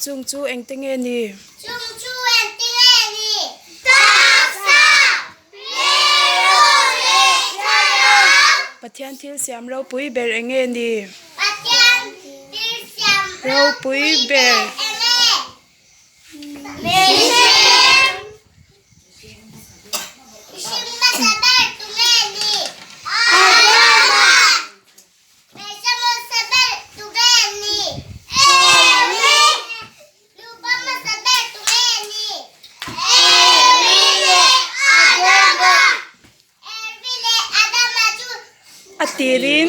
Chung chu engte nge ni? Chung chu engte nge ni? Taksa, rilru leh thlarau. Pathian thil siam ropui ber enge ni? Pathian thil siam ropui ber enge? Mihring. Mihring hmasa ber tu nge ni? Adama. Hmeichhe hmasa ber tu nge ni? Evi. Nupa hmasa ber tu nge ni? Evi leh Adama. Evi leh Adama chu. A tirin.